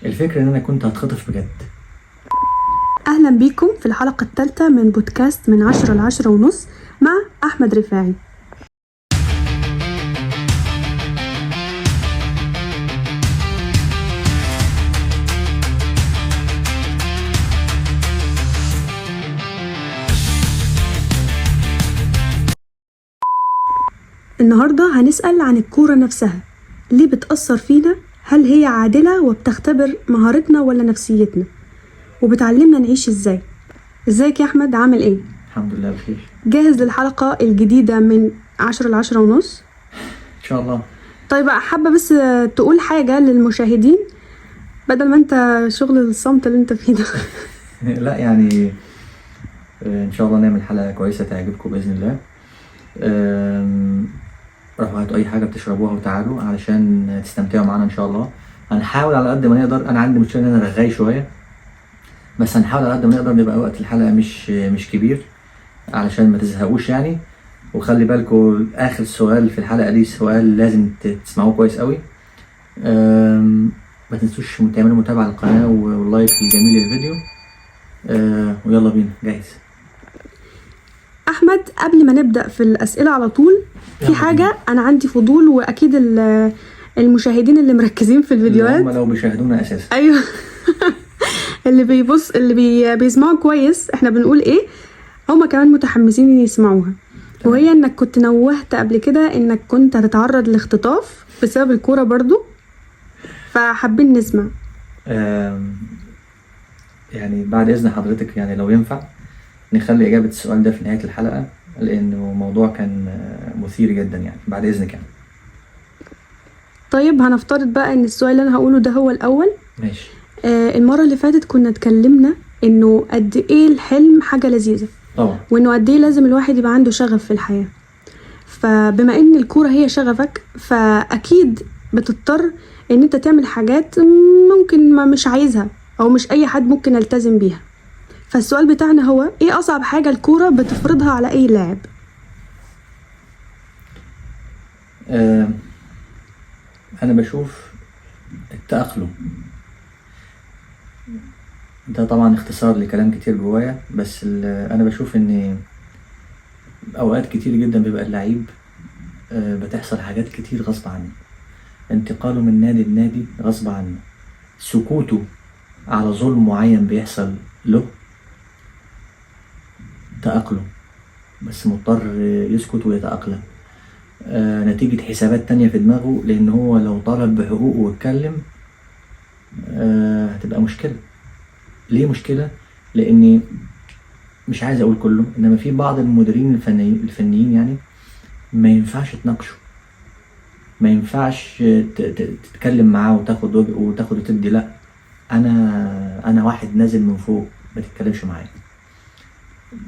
الفكرة ان انا كنت هتخطف بجد. أهلا بيكم في الحلقة الثالثة من بودكاست من 10 ل 10:30 مع أحمد رفاعي. النهاردة هنسأل عن الكورة نفسها، ليه بتأثر فينا؟ هل هي عادلة وبتختبر مهارتنا ولا نفسيتنا؟ وبتعلمنا نعيش ازاي؟ ازيك يا أحمد، عامل ايه؟ الحمد لله بخير. جاهز للحلقة الجديدة من 10 ل 10:30؟ ان شاء الله. طيب، حابة بس تقول حاجة للمشاهدين بدل ما انت شغل الصمت اللي انت فيه ده. لا يعني ان شاء الله نعمل حلقة كويسة تعجبكم بإذن الله. روحوا هاتوا اي حاجة بتشربوها وتعالوا علشان تستمتعوا معانا ان شاء الله. هنحاول على قد ما نقدر، انا عندي مشكلة ان انا رغاي شوية، بس هنحاول على قد ما نقدر نبقى وقت الحلقة مش كبير علشان ما تزهقوش يعني. وخلي بالكم اخر سؤال في الحلقة دي سؤال لازم تسمعوه كويس قوي. ما تنسوش تعملوا متابعة للقناة وال like الجميل للفيديو. ويلا بينا، جاهز؟ أحمد، قبل ما نبدأ في الأسئلة على طول، في يلا حاجة بينا. أنا عندي فضول، وأكيد المشاهدين اللي مركزين في اللي الفيديوهات هم لو بيشاهدونا أساسا. أيوه. اللي بيبص، اللي بيسمعوا كويس احنا بنقول ايه، هما كمان متحمسين يسمعوها. وهي انك كنت نوهت قبل كده انك كنت هتتعرض لاختطاف بسبب الكورة برضو، فحابين نسمع. يعني بعد إذن حضرتك، يعني لو ينفع نخلي إجابة السؤال ده في نهاية الحلقة، لأنه موضوع كان مثير جدا، يعني بعد إذنك يعني. طيب، هنفترض بقى إن السؤال اللي أنا هقوله ده هو الأول. ماشي. المرة اللي فاتت كنا اتكلمنا إنه قد إيه الحلم حاجة لذيذة. وإنه قد إيه لازم الواحد يبقى عنده شغف في الحياة. فبما إن الكورة هي شغفك، فأكيد بتضطر إن أنت تعمل حاجات ممكن ما مش عايزها، أو مش أي حد ممكن يلتزم بيها. فالسؤال بتاعنا هو إيه أصعب حاجة الكورة بتفرضها على أي لاعب؟ أنا بشوف التأقلم ده طبعا اختصار لكلام كتير جوايا، بس أنا بشوف إن أوقات كتير جدا بيبقى اللعيب، بتحصل حاجات كتير غصب عنه، انتقاله من نادي لنادي غصب عنه، سكوته على ظلم معين بيحصل له، تأقلم بس مضطر يسكت ويتأقلم، نتيجة حسابات تانية في دماغه، لأن هو لو طالب بحقوقه واتكلم، هتبقى مشكلة. ليه مشكلة؟ لأني مش عايز أقول كله، إنما في بعض المديرين الفنيين ما ينفعش تناقشه، ما ينفعش تتكلم معاه وتاخد وجه وتاخد وتدي، لا أنا واحد نازل من فوق، ما تتكلمش معايا.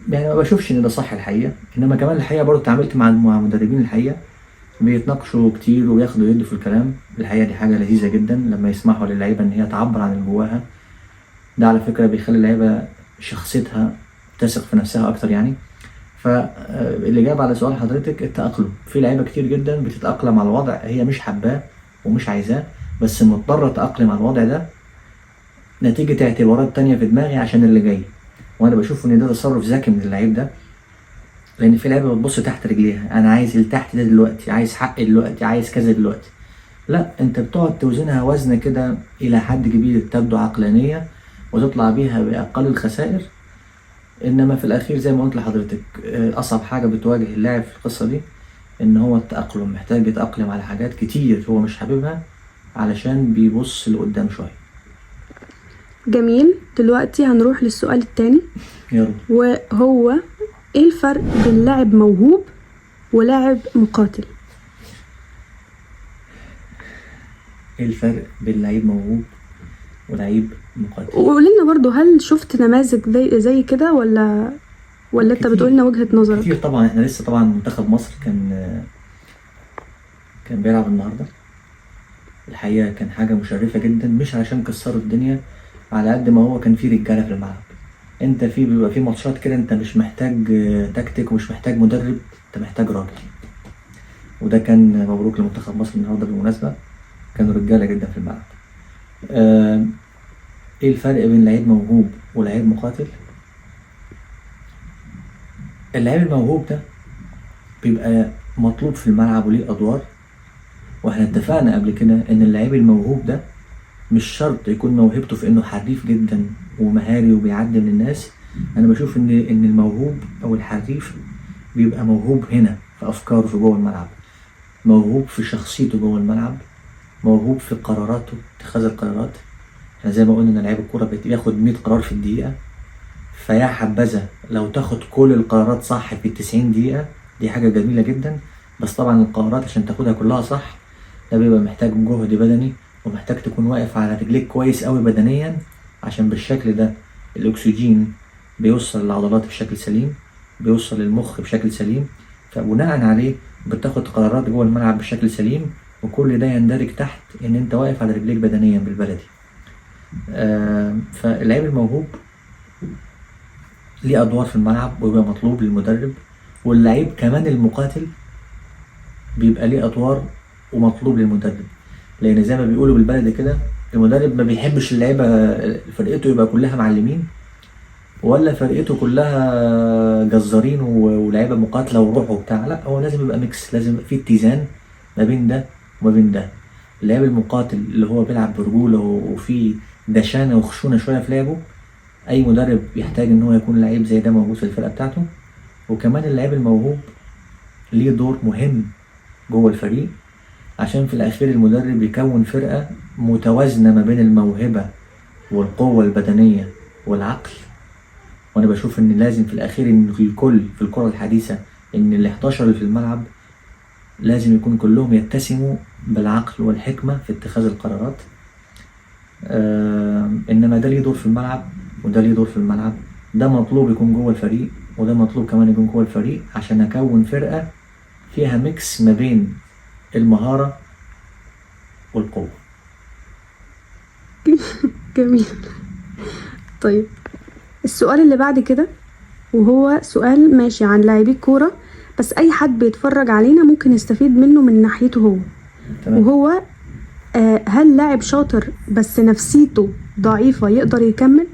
ما بشوفش إن ده صح الحقيقة. إنما كمان الحقيقة برضه اتعاملت مع مدربين الحقيقة بيتناقشوا كتير وياخدوا يدوا في الكلام. الحقيقة دي حاجة لذيذة جدا لما يسمحوا للعيبة إن هي تعبر عن اللي جواها. ده على فكرة بيخلي اللعيبة شخصيتها تثق في نفسها أكتر يعني. فالإجابة على سؤال حضرتك التأقلم. في لعيبة كتير جدا بتتأقلم على الوضع هي مش حباه ومش عايزاه، بس مضطرة تتأقلم على الوضع ده نتيجة اعتبارات تانية في دماغي عشان اللي جاي. وأنا بشوف إن ده تصرف ذكي من اللعيب ده، لأن في لعيبة بتبص تحت رجليها، أنا عايز اللي تحت ده دلوقتي، عايز حقي دلوقتي، عايز كذا دلوقتي. لا، أنت بتقعد توزنها وزنة كده إلى حد كبير تبدو عقلانية وتطلع بيها بأقل الخسائر. إنما في الأخير زي ما قلت لحضرتك، أصعب حاجة بتواجه اللاعب في القصة دي إن هو التأقلم، محتاج يتأقلم على حاجات كتير هو مش حاببها علشان بيبص لقدام شوية. جميل. دلوقتي هنروح للسؤال التاني. يلا. وهو إيه الفرق بين لاعب موهوب ولاعب مقاتل؟ إيه الفرق بين لعيب موهوب ولعيب مقاتل؟ وقول لنا برضو، هل شفت نماذج زي كده ولا انت كتير. بتقول لنا وجهة نظرك؟ كتير طبعا. احنا لسه طبعا منتخب مصر كان بيلعب النهارده، الحقيقة كان حاجة مشرفة جدا، مش عشان كسروا الدنيا على قد ما هو كان في رجالة في الملعب. انت بيبقى في ماتشات كده انت مش محتاج تكتيك ومش محتاج مدرب، انت محتاج راجل. وده كان مبروك لمنتخب مصر النهارده بالمناسبة، كانوا رجالة جدا في الملعب. ايه الفرق بين لعيب موهوب ولعيب مقاتل؟ اللعيب الموهوب ده بيبقى مطلوب في الملعب وليه ادوار، واحنا اتفقنا قبل كده ان اللعيب الموهوب ده مش شرط يكون موهبته في انه حريف جدا ومهاري وبيعدي من الناس. انا بشوف ان الموهوب او الحريف بيبقى موهوب هنا في افكاره في جوه الملعب، موهوب في شخصيته جوه الملعب، موهوب في قراراته، اتخاذ القرارات. احنا زي ما قلنا ان لعيب الكورة بياخد 100 قرار في الدقيقة، فيا حبذا لو تاخد كل القرارات صح في 90 دقيقة، دي حاجة جميلة جدا. بس طبعا القرارات عشان تاخدها كلها صح ده بيبقى محتاج جهد بدني، ومحتاج تكون واقف على رجليك كويس قوي بدنيا، عشان بالشكل ده الأكسجين بيوصل للعضلات بشكل سليم، بيوصل للمخ بشكل سليم، فبناء عليه بتاخد قرارات جوه الملعب بشكل سليم، وكل ده يندرج تحت ان انت واقف على رجليك بدنيا بالبلدي. فاللعيب الموهوب ليه ادوار في الملعب ويبقى مطلوب للمدرب، واللعيب كمان المقاتل بيبقى ليه ادوار ومطلوب للمدرب، لان زي ما بيقولوا بالبلدي كده المدرب ما بيحبش اللعيبة فرقته يبقى كلها معلمين، ولا فرقته كلها جزارين ولاعيبه مقاتله وروح وبتاع. لا، هو لازم يبقى mix، لازم يبقى في اتزان ما بين ده وما بين ده. اللاعب المقاتل اللي هو بيلعب برجوله وفي دشانه وخشونه شوية في لعبه، اي مدرب يحتاج ان هو يكون لعيب زي ده موجود في الفرقة بتاعته. وكمان اللاعب الموهوب ليه دور مهم جوه الفريق، عشان في الاخير المدرب يكون فرقه متوازنة ما بين الموهبة والقوه البدنية والعقل. وانا بشوف ان لازم في الاخير ان الكل في الكره الحديثة ان ال 11 اللي في الملعب لازم يكون كلهم يتسموا بالعقل والحكمة في اتخاذ القرارات. انما ده ليه دور في الملعب وده ليه دور في الملعب، ده مطلوب يكون جوه الفريق وده مطلوب كمان يكون جوه الفريق، عشان اكون فرقه فيها mix ما بين المهارة والقوه. جميل. طيب السؤال اللي بعد كده، وهو سؤال ماشي عن لاعبي الكورة، بس أي حد بيتفرج علينا ممكن يستفيد منه من ناحيته هو. تمام. وهو هل لاعب شاطر بس نفسيته ضعيفة يقدر يكمل؟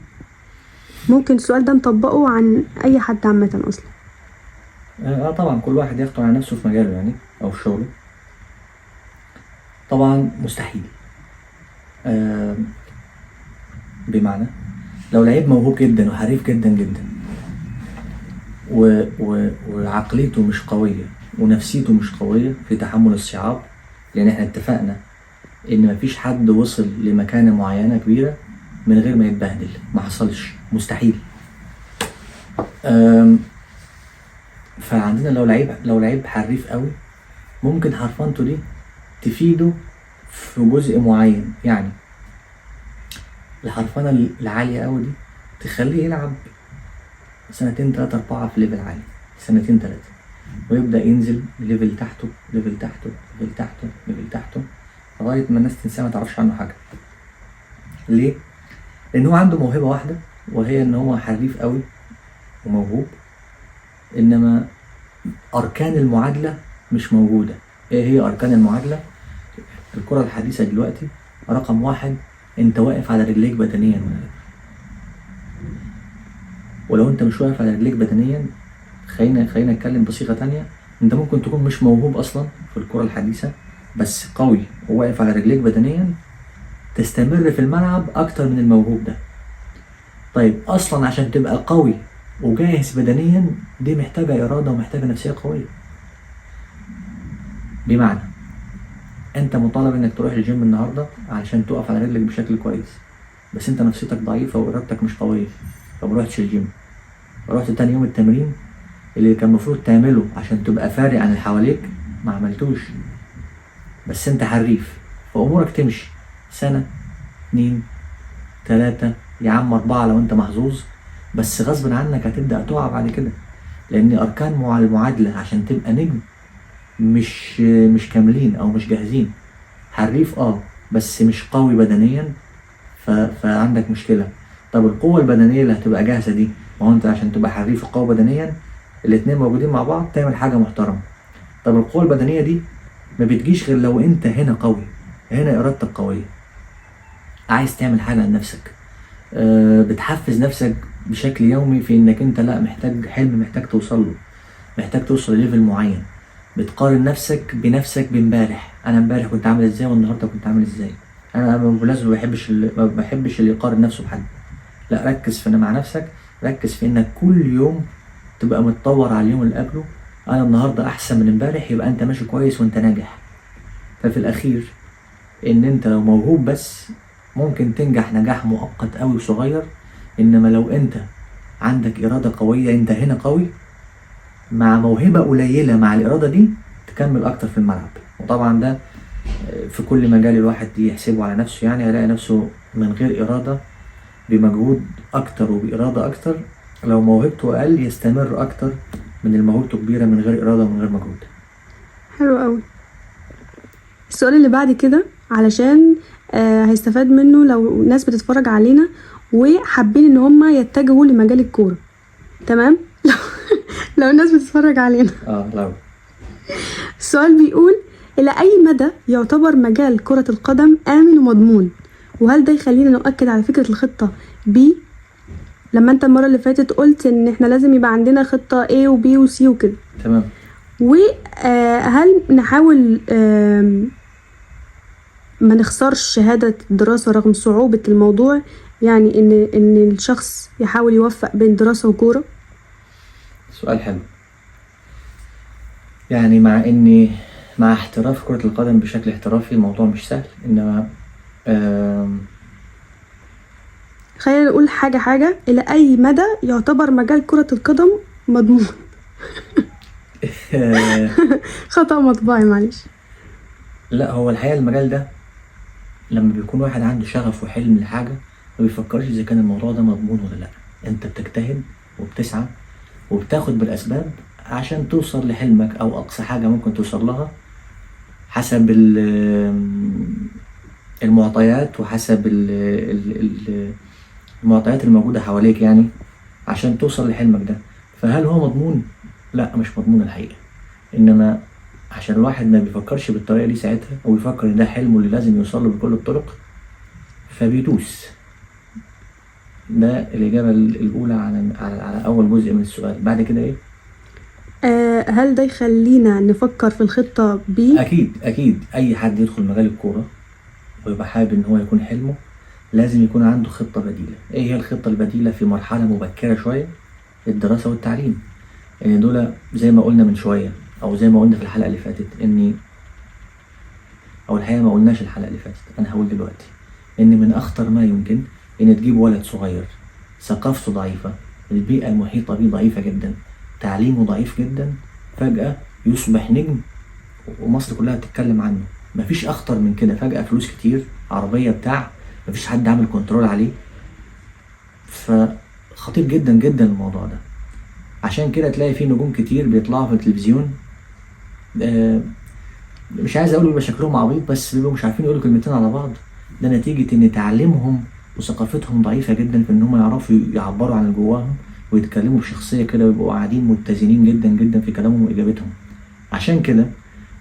ممكن السؤال ده نطبقه عن أي حد عامة أصلا. طبعا كل واحد ياخده على نفسه في مجاله يعني او في شغله. طبعا مستحيل. بمعنى لو لعيب موهوب جدا وحريف جدا جدا وعقليته مش قوية ونفسيته مش قوية في تحمل الصعاب، لأن احنا اتفقنا إن مفيش حد وصل لمكانة معينة كبيرة من غير ما يتبهدل، ما حصلش، مستحيل. فعندنا لو لعيب حريف قوي ممكن حرفنته دي تفيده في جزء معين، يعني الحرفنة العالية قوي دي تخليه يلعب سنتين تلاتة أربعة في level عالي، سنتين تلاتة، ويبدأ ينزل level تحته level تحته level تحته level تحته لغاية ما الناس تنساه ما تعرفش عنه حاجة. ليه؟ لأن هو عنده موهبة واحدة، وهي إن هو حريف قوي وموهوب، إنما أركان المعادلة مش موجودة. إيه هي أركان المعادلة؟ الكرة الحديثة دلوقتي رقم واحد، أنت واقف على رجليك بدنيا ولا لا؟ ولو أنت مش واقف على رجليك بدنيا، خلينا نتكلم بصيغة تانية، أنت ممكن تكون مش موهوب أصلا في الكرة الحديثة بس قوي وواقف على رجليك بدنيا، تستمر في الملعب أكتر من الموهوب ده. طيب أصلا عشان تبقى قوي وجاهز بدنيا دي محتاجة إرادة ومحتاجة نفسية قوية. بمعنى أنت مطالب إنك تروح الجيم النهاردة علشان تقف على رجلك بشكل كويس، بس أنت نفسيتك ضعيفة وإرادتك مش قوية، فما روحتش الجيم. رحت تاني يوم التمرين اللي كان المفروض تعمله عشان تبقى فارق عن اللي حواليك ما عملتوش، بس أنت حريف فأمورك تمشي سنة 2 3 يا عم 4 لو أنت محظوظ، بس غصب عنك هتبدأ تقع بعد كده، لأن أركان المعادلة عشان تبقى نجم مش كاملين أو مش جاهزين. حريف بس مش قوي بدنيا، فعندك مشكلة. طب القوة البدنية اللي هتبقى جاهزة دي، ما هو أنت عشان تبقى حريف وقوي بدنيا الاتنين موجودين مع بعض تعمل حاجة محترمة. طب القوة البدنية دي ما بتجيش غير لو أنت هنا قوي، هنا إرادتك قوية، عايز تعمل حاجة لنفسك. بتحفز نفسك بشكل يومي في انك انت لا محتاج حلم، محتاج توصل له، محتاج توصل لل level معين. بتقارن نفسك بنفسك بامبارح، انا امبارح كنت عامل ازاي والنهارده كنت عامل ازاي. انا بالمناسبة ما بحبش اللي يقارن نفسه بحد. لا، ركز في مع نفسك، ركز في انك كل يوم تبقى متطور على اليوم اللي قبله. انا النهارده احسن من امبارح، يبقى انت ماشي كويس وانت ناجح. ففي الاخير ان انت لو موهوب بس ممكن تنجح نجاح مؤقت قوي وصغير، انما لو انت عندك ارادة قوية، انت هنا قوي مع موهبة قليلة، مع الارادة دي تكمل اكتر في الملعب. وطبعا ده في كل مجال الواحد يحسبه على نفسه، يعني هيلاقي نفسه من غير ارادة بمجهود اكتر وبارادة اكتر، لو موهبته اقل يستمر اكتر من اللي موهبته كبيرة من غير ارادة ومن غير مجهود. حلو قوي. السؤال اللي بعد كده علشان هيستفاد منه لو ناس بتتفرج علينا وحابين ان هم يتجهوا لمجال الكورة، تمام؟ لو الناس بتتفرج علينا. لو السؤال بيقول: إلى أي مدى يعتبر مجال كرة القدم آمن ومضمون؟ وهل ده يخلينا نؤكد على فكرة الخطة B؟ لما انت المرة اللي فاتت قلت ان احنا لازم يبقى عندنا خطة A و B و C وكده. تمام. وهل نحاول ما نخسرش شهادة الدراسة رغم صعوبة الموضوع، يعني ان الشخص يحاول يوفق بين دراسة وكورة؟ سؤال حلو. يعني مع اني مع احتراف كرة القدم بشكل احترافي الموضوع مش سهل، انما خلينا نقول حاجة حاجة. إلى أي مدى يعتبر مجال كرة القدم مضمون؟ خطأ مطبعي، معلش. لا، هو الحقيقة المجال ده لما بيكون واحد عنده شغف وحلم لحاجة ما بيفكرش إذا كان الموضوع ده مضمون ولا لا. أنت بتجتهد وبتسعى وبتاخد بالأسباب عشان توصل لحلمك أو أقصى حاجة ممكن توصل لها حسب المعطيات وحسب المعطيات الموجودة حواليك، يعني عشان توصل لحلمك ده. فهل هو مضمون؟ لا، مش مضمون الحقيقة. إنما عشان الواحد ما بيفكرش بالطريقة دي ساعتها، أو يفكر إن ده حلمه اللي لازم يوصل له بكل الطرق، فبيدوس. ده الإجابة الأولى على أول جزء من السؤال. بعد كده إيه؟ هل ده يخلينا نفكر في الخطة B؟ أكيد، أكيد. أي حد يدخل مجال الكورة ويبقى حابب إن هو يكون حلمه لازم يكون عنده خطة بديلة. إيه هي الخطة البديلة في مرحلة مبكرة شوية؟ الدراسة والتعليم. يعني دول زي ما قلنا من شوية، أو زي ما قلنا في الحلقة اللي فاتت، إني أو الحقيقة ما قلناش الحلقة اللي فاتت، أنا هقول دلوقتي إن من أخطر ما يمكن إن تجيب ولد صغير ثقافته ضعيفة، البيئة المحيطة بيه ضعيفة جدا، تعليمه ضعيف جدا، فجأة يصبح نجم ومصر كلها بتتكلم عنه. مفيش أخطر من كده. فجأة فلوس كتير، عربية بتاع، مفيش حد عامل كنترول عليه. فخطير جدا جدا الموضوع ده. عشان كده تلاقي في نجوم كتير بيطلعوا في التلفزيون، مش عايز اقول بيبقى شكلهم عبيط، بس بيبقوا مش عارفين يقولوا كلمتين على بعض. ده نتيجة ان تعليمهم وثقافتهم ضعيفة جدا في ان هم يعرفوا يعبروا عن اللي جواهم ويتكلموا بشخصية كده، ويبقوا قاعدين متزنين جدا جدا في كلامهم واجابتهم. عشان كده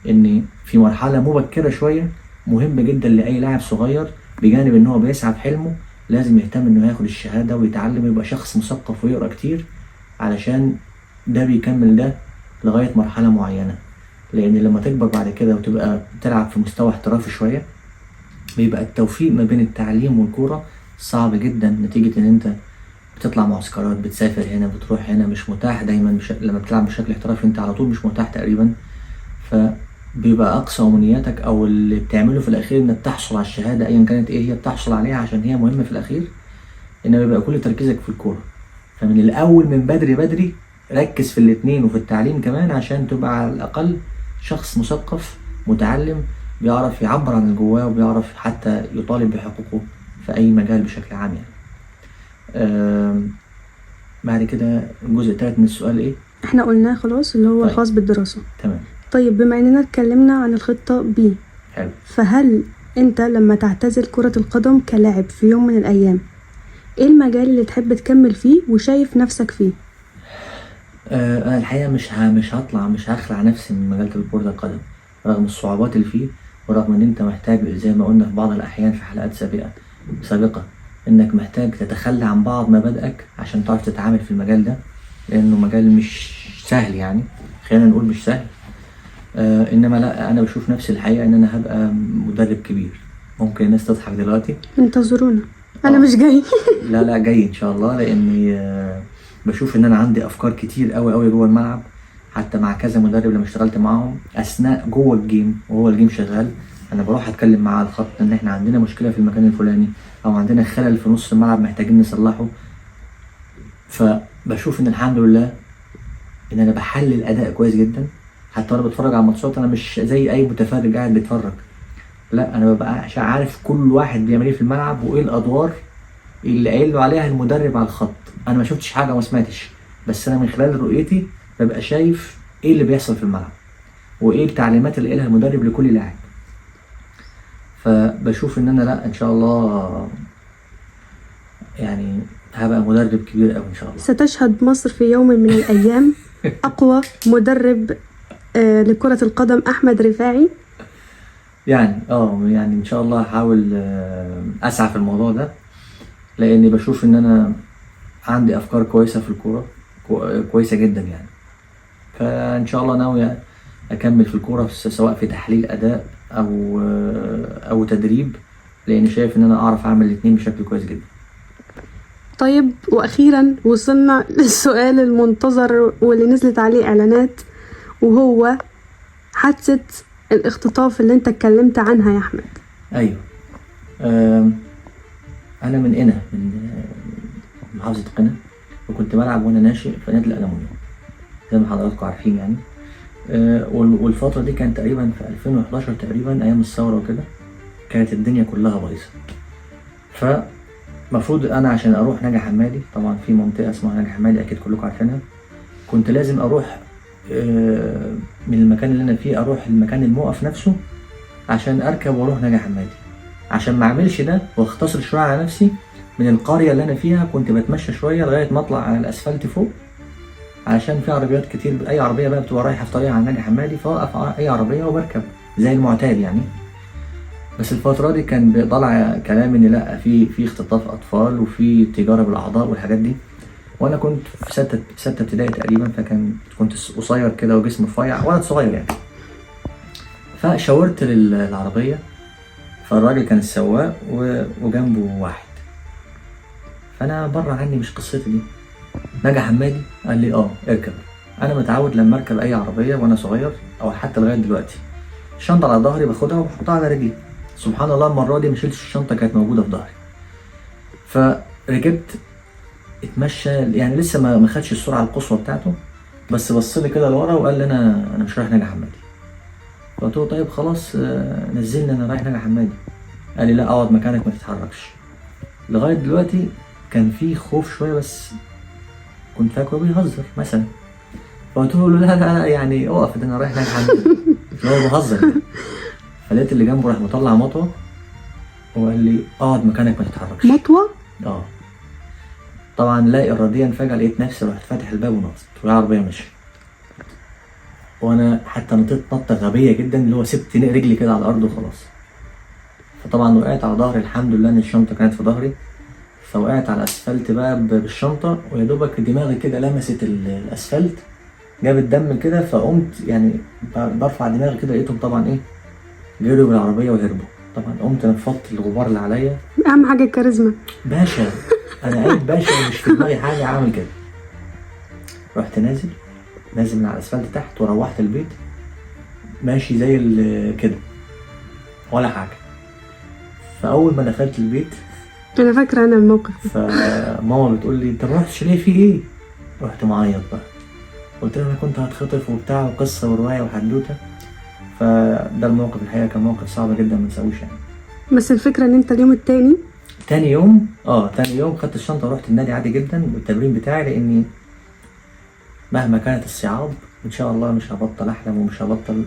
ان في مرحلة مبكرة شوية مهم جدا لأي لاعب صغير، بجانب ان هو بيسعى في حلمه، لازم يهتم انه ياخد الشهادة ويتعلم ويبقى شخص مثقف ويقرأ كتير، علشان ده بيكمل ده لغاية مرحلة معينة. لأن لما تكبر بعد كده وتبقى بتلعب في مستوى احترافي شوية، بيبقى التوفيق ما بين التعليم والكورة صعب جدا، نتيجة إن أنت بتطلع معسكرات، بتسافر هنا، بتروح هنا، مش متاح دايما. لما بتلعب بشكل احترافي أنت على طول مش متاح تقريبا. فبيبقى أقصى أمنياتك أو اللي بتعمله في الأخير إنك تحصل على الشهادة أيا كانت إيه هي، بتحصل عليها عشان هي مهمة في الأخير، إنما بيبقى كل تركيزك في الكورة. فمن الأول من بدري بدري ركز في الاتنين وفي التعليم كمان، عشان تبقى على الأقل شخص مثقف متعلم بيعرف يعبر عن اللي جواه وبيعرف حتى يطالب بحقوقه في أي مجال بشكل عام يعني. بعد كده الجزء الثالث من السؤال إيه؟ احنا قلناه خلاص، اللي هو الخاص بالدراسة. تمام. طيب بما إننا اتكلمنا عن الخطة B، حلو. فهل أنت لما تعتزل كرة القدم كلاعب في يوم من الأيام، إيه المجال اللي تحب تكمل فيه وشايف نفسك فيه؟ أنا الحقيقة مش هطلع، مش هخلع نفسي من مجال كرة القدم رغم الصعوبات اللي فيه، ورغم إن أنت محتاج زي ما قلنا في بعض الأحيان في حلقات سابقة انك محتاج تتخلى عن بعض مبادئك عشان تعرف تتعامل في المجال ده، لانه مجال مش سهل يعني، خلينا نقول مش سهل. انما لا، انا بشوف نفسي الحقيقة ان انا هبقى مدرب كبير. ممكن الناس تضحك دلوقتي. انتظرونا، انا مش جاي. لا لا، جاي ان شاء الله، لاني بشوف ان انا عندي افكار كتير قوي قوي جوه الملعب، حتى مع كذا مدرب لما اشتغلت معاهم اثناء جوه ال game وهو ال game شغال، انا بروح اتكلم معاه على الخط ان احنا عندنا مشكلة في المكان الفلاني، او عندنا خلل في نص الملعب محتاجين نصلحه. فبشوف ان الحمد لله ان انا بحلل اداء كويس جدا، حتى وانا بتفرج على الماتشات انا مش زي اي متفرج قاعد بيتفرج، لا انا ببقى عارف كل واحد بيعمل ايه في الملعب وايه الادوار اللي قايل له عليها المدرب على الخط. انا ما شفتش حاجة وما سمعتش، بس انا من خلال رؤيتي ببقى شايف ايه اللي بيحصل في الملعب وايه التعليمات اللي قالها المدرب لكل لاعب. فبشوف ان انا لا ان شاء الله يعني هبقى مدرب كبير قوي ان شاء الله. ستشهد مصر في يوم من الايام اقوى مدرب لكرة القدم احمد رفاعي. يعني يعني ان شاء الله هحاول اسعى في الموضوع ده، لاني بشوف ان انا عندي افكار كويسة في الكورة، كويسة جدا يعني. فان شاء الله ناوي اكمل في الكورة، سواء في تحليل اداء او تدريب، لاني شايف ان انا اعرف اعمل الاثنين بشكل كويس جدا. طيب، واخيرا وصلنا للسؤال المنتظر واللي نزلت عليه اعلانات، وهو حادثه الاختطاف اللي انت اتكلمت عنها يا احمد. ايوه، انا من قنا، من محافظة قنا، وكنت بلعب وانا ناشئ في نادي الالمونيوم زي ما حضراتكم عارفين يعني. والفترة دي كانت تقريبا في 2011 تقريبا، ايام الثورة وكده، كانت الدنيا كلها بايظة. فمفروض انا عشان اروح نجع حمادي، طبعا في منطقة اسمها نجع حمادي اكيد كلكم عارفينها، كنت لازم اروح من المكان اللي انا فيه اروح المكان الموقف نفسه عشان اركب واروح نجع حمادي. عشان ما اعملش ده واختصر شوية على نفسي، من القرية اللي انا فيها كنت بتمشى شوية لغاية ما اطلع على الاسفلت فوق، علشان في عربيات كتير، اي عربية بقى بتبقى رايحة في طريقها على نجع حمادي، فاوقف اي عربية وبركب زي المعتاد يعني. بس الفترة دي كان بيطلع كلام ان لا، في اختطاف اطفال وفي تجارة بالاعضاء والحاجات دي، وانا كنت في ستة ابتدائي تقريبا، فكان كنت قصير كده وجسم رفيع، ولد صغير يعني. فشاورت للعربية، فالراجل كان السواق وجنبه واحد، فانا بره عني مش قصتي دي. نجع حمادي قال لي اركب. انا متعود لما اركب اي عربية وانا صغير او حتى لغاية دلوقتي، الشنطة على ظهري باخدها وبحطها على رجلي. سبحان الله المرة دي ما شيلتش الشنطة، كانت موجودة في ظهري. فركبت، اتمشى يعني لسه ما خدش السرعة القصوى بتاعته، بس بص لي كده لورا وقال لي انا مش رايح نجع حمادي. فقلت له طيب خلاص، نزلني انا رايح نجع حمادي. قال لي لا، اقعد مكانك ما تتحركش. لغاية دلوقتي كان في خوف شوية، بس كنت فاكره بيهزر مثلا، فقلت له لا لا لا يعني اقف، ده انا رايح نجع حمادي، اللي هو بهزر يعني. فلقيت اللي جنبه راح مطلع مطوه وقال لي اقعد مكانك ما تتحركش. مطوه؟ طبعا لا اراديا فجاة لقيت نفسي رحت فاتح الباب ونطت والعربية ماشية، وانا حتى نطيت نطه غبية جدا، اللي هو سبت رجلي كده على الارض وخلاص. فطبعا وقعت على ظهري، الحمد لله ان الشنطة كانت في ظهري، فوقعت على الاسفلت بقى بالشنطه، ويا دوبك دماغي كده لمست الاسفلت، جابت دم كده، فقمت يعني برفع دماغي كده، لقيتهم طبعا ايه، جروا بالعربية وهربوا. طبعا قمت نفضت الغبار اللي عليا. اهم حاجة الكاريزما باشا، انا قاعد باشا ومش في دماغي حاجة، عامل كده. رحت نازل من على الاسفلت تحت، وروحت البيت ماشي زي كده ولا حاجة. فاول ما دخلت البيت، انا فاكره انا الموقف، فماما بتقول لي انت ما رحتش ليه، في ايه؟ رحت معيط بقى، قلت لها انا كنت هتخطف وبتاع وقصة ورواية وحدوته. فده الموقف الحقيقة كان موقف صعب جدا ما نساهوش يعني. بس الفكرة ان انت اليوم التاني، تاني يوم خدت الشنطة ورحت النادي عادي جدا والتمرين بتاعي، لاني مهما كانت الصعاب ان شاء الله مش هبطل احلم، ومش هبطل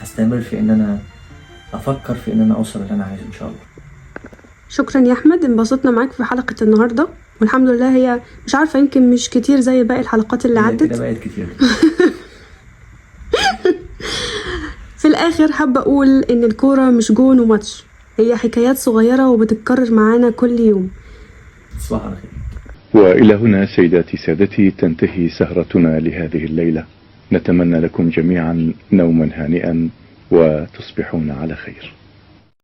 استمر في ان انا افكر في ان انا اوصل اللي انا عايزه ان شاء الله. شكرا يا احمد، انبسطنا معاك في حلقة النهارده، والحمد لله هي مش عارفه يمكن مش كتير زي باقي الحلقات اللي عدت، كده بقت كتير. في الاخر حابة اقول ان الكورة مش جون وماتش، هي حكايات صغيرة وبتتكرر معانا كل يوم. تصبح على خير. وإلى هنا سيداتي سادتي تنتهي سهرتنا لهذه الليلة. نتمنى لكم جميعا نوما هانئا وتصبحون على خير.